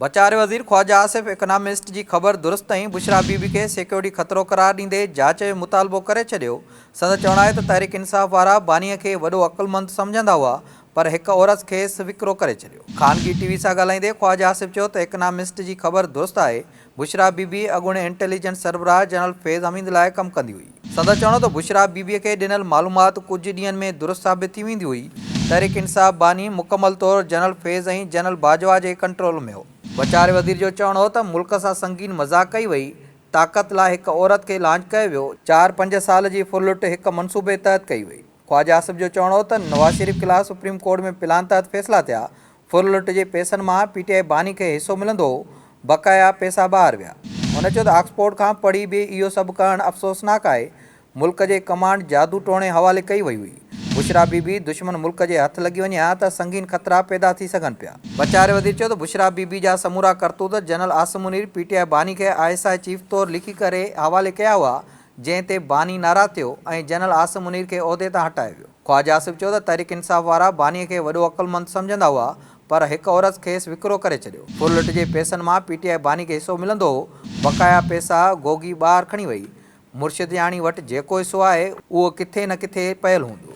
بچاء وزير خواجه آصف اڪنامسٽ جي خبر درست ۽ بشريٰ بي بي کي سيڪيورٽي خطرو قرار ڏيندي جاچ جو مطالبو ڪري ڇڏيو. سندس چوڻ آهي ته تحريڪ انصاف وارا بانيء کي وڏو عقلمند سمجهندا هئا پر هڪ عورت کيس وڪرو ڪري ڇڏيو. خانگي ٽي وي سان ڳالهائيندي خواجه آصف چيو ته اڪنامسٽ جي خبر درست آهي، بشريٰ بي بي اڳوڻي انٽيليجنس سربراهه جنرل فيض حميد لاء ڪم ڪندي هئي. سندس چوڻ هو ته بشريٰ بي بي کي ڏنل معلومات ڪجهه ڏينهن ۾ درست ثابت ٿي ويندي هئي، تحريڪ انصاف باني مڪمل طور جنرل فيض ۽ جنرل باجوا جي ڪنٽرول ۾ هو. بچاء وزير جو چوڻ هو ته ملڪ سان سنگين مذاق ڪئي وئي، طاقت لاء هڪ عورت کي لانچ ڪيو ويو، چار پنج سال جي ڦرلٽ هڪ منصوبي تحت ڪئي وئي. خواجه آصف جو چوڻ هو ته نواز شريف خلاف سپريم ڪورٽ ۾ پلان تحت فيصلا ٿيا، ڦر لٽ جي پئسن مان پي ٽي آء باني کي حصو ملندو هو، بقايا پئسا ٻاهر ويا. هن چيو ته آڪسفورڊ کان پڙهي به اهو سڀ ڪرڻ افسوسناڪ آهي، ملڪ جي ڪمانڊ جادو ٽوڻي حوالي ڪئي وئي هئي، بشريٰ بي بي دشمن ملڪ جي هٿ لڳي وڃي ها ته سنگين خطرا پيدا ٿي سگهن پيا. بچاء وزير چيو ته بشريٰ بي بي جا سمورا ڪرتوت general Asim Munir P T I باني کي I S I chief طور لکي ڪري حوالي ڪيا هئا، جنهن تي باني ناراض ٿيو ۽ جنرل عاصم منير کي عهدي تان هٽايو ويو. خواجه آصف چيو ته تحريڪ انصاف وارا باني کي وڏو عقلمند سمجهندا هئا پر هڪ عورت کيس وڪرو ڪري ڇڏيو. ڦرلٽ جي پئسن مان پي ٽي آء باني کي حصو ملندو هو، بقايا پئسا گوگي ٻاهر کڻي وئي. مرشدياڻي وٽ جيڪو حصو آهي اهو ڪٿي نه ڪٿي پيل هوندو.